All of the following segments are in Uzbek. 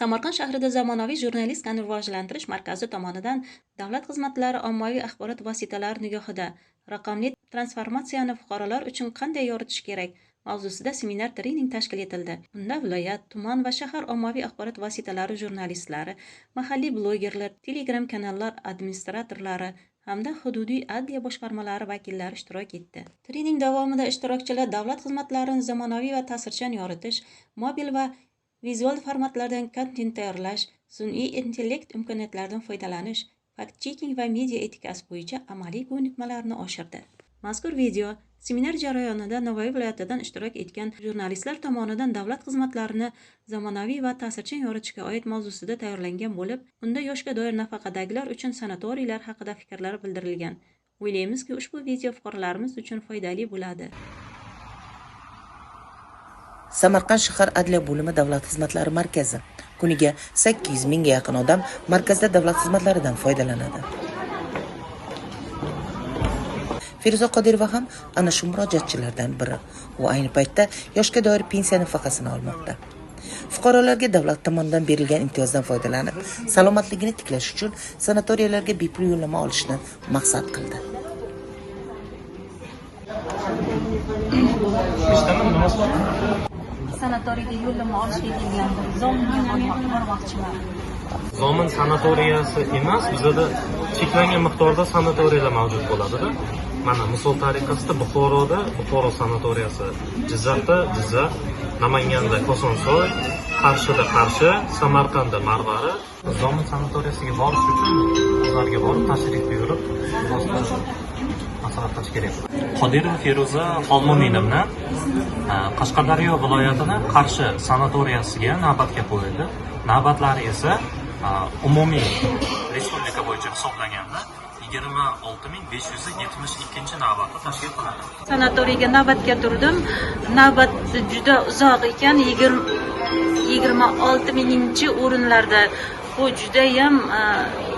Samarqand shahrida zamonaviy jurnalistikani rivojlantirish markazi tomonidan davlat xizmatlari ommaviy axborot vositalari nigohida raqamli transformatsiyani fuqarolar uchun qanday yoritish kerak mavzusida seminar trening tashkil etildi. Unda viloyat, tuman va shahar ommaviy axborot vositalari jurnalistlari, mahalliy blogerlar, Telegram kanallar administratorlari hamda hududiy adliya boshqarmalari vakillari ishtirok etdi. Trening davomida ishtirokchilar davlat xizmatlarini zamonaviy va ta'sirchan yoritish, mobil va vizual formatlardan kontent tayyorlash, sun'iy intellekt imkoniyatlaridan foydalanish, fact-checking va media etikasi bo'yicha amaliy ko'nikmalarni oshirdi. Mazkur video seminar jarayonida Navoiy viloyatidan ishtirok etgan jurnalistlar tomonidan davlat xizmatlarini zamonaviy va ta'sirchan yoritishga oid mavzusida tayyorlangan bo'lib, unda yoshga doir nafaqadagilar uchun sanatoriylar haqida fikrlar bildirilgan. O'ylaymizki, ushbu video fuqarolarimiz uchun foydali bo'ladi. Samarqand shahar adliya bo'limi davlat xizmatlari markazi. Kuniga 800 mingga yaqin odam markazda davlat xizmatlaridan foydalanadi. Feruza Qodirova ham ana shu murojaatchilardan biri. U ayni paytda yoshga doir pensiya nafaqasini olmoqda. Fuqarolarga davlat tomonidan berilgan imtiyozdan foydalanib, salomatligini tiklash uchun sanatoriyalarga bepul yo'llanma olishni maqsad qildi. Sanatoriyga yo'llanma olishga kelgandim. Zominga bormoqchiman. Zomin sanatoriyasi emas, bizda cheklangan miqdorda sanatoriyalar mavjud bo'ladi-da. Mana misol tariqasida Buxoroda Buxoro sanatoriyasi, Jizzaxda Jizzax, Namanganda Kosonsoy, Qarshida Qarshi, Samarqandda Marg'ari. Zomin sanatoriyasiga borish uchun ularga borib tashrif buyurib, maslahat qilish kerak. Qodirova Feruza Xolmo'minovna Qashqadaryo viloyatini Qarshi sanatoriyasiga navbatga qo'yildi. Navbatlari esa umumiy respublika bo'yicha hisoblaganda 26572 navbatni tashkil qiladi. Sanatoriyga navbatga turdim. Navbat juda uzoq ekan, 26 minginchi o'rinlarda. Bu juda ham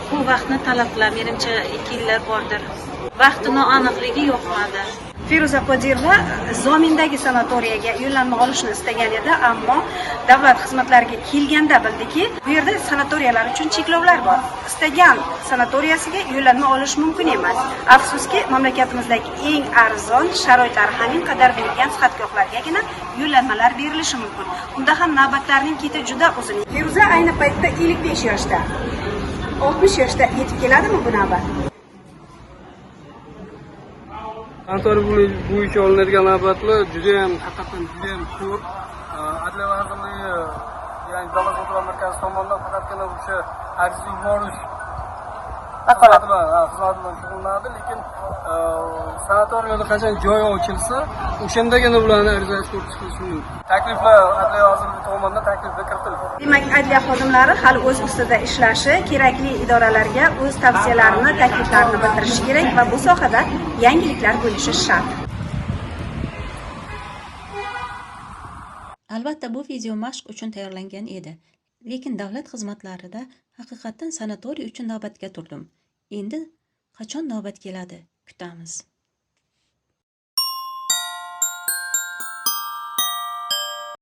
ko'p vaqtni talab qiladi. Menimcha 2 yillar bordir. Vaqti noaniqligi yoqmadi. Feruza Qodirova Zomindagi sanatoriyaga yo'llanma olishni istagan edi, ammo davlat xizmatlariga kelganda bildiki, bu yerda sanatoriyalar uchun cheklovlar bor. Istagan sanatoriyasiga yo'llanma olish mumkin emas. Afsuski, mamlakatimizdagi eng arzon sharoitlari hamin qadar bo'lgan sihatgohlargagina yo'llanmalar berilishi mumkin. Unda ham navbatlarning keti juda uzun. Feruza ayni paytda 55 yoshda. 60 yoshda yetib keladimi bu navbat? Sanatoriy bo'yicha olinadigan navbatlar juda ham, haqiqatan juda ham ko'p. Adliya vazirligi, ya'ni davlat xizmatlari markazi tomonidan faqatgina o'sha ariza yuborish xizmati bilan shug'ullanadi, lekin sanatoriyada qachon joy ochilsa, o'shandagina ularni arizasi ko'rib chiqilishi mumkin. Takliflar Adliya vazirligi tomonidan takliflar kiritildi. Demak, adliya xodimlari hali o'z ustida ishlashi, kerakli idoralarga o'z tavsiyalarini, takliflarini bildirishi kerak va bu sohada yangiliklar bo'lishi shart. Albatta, bu video mashq uchun tayyorlangan edi. Lekin davlat xizmatlarida haqiqatan sanatoriy uchun navbatga turdim. Endi qachon navbat keladi? Kutamiz.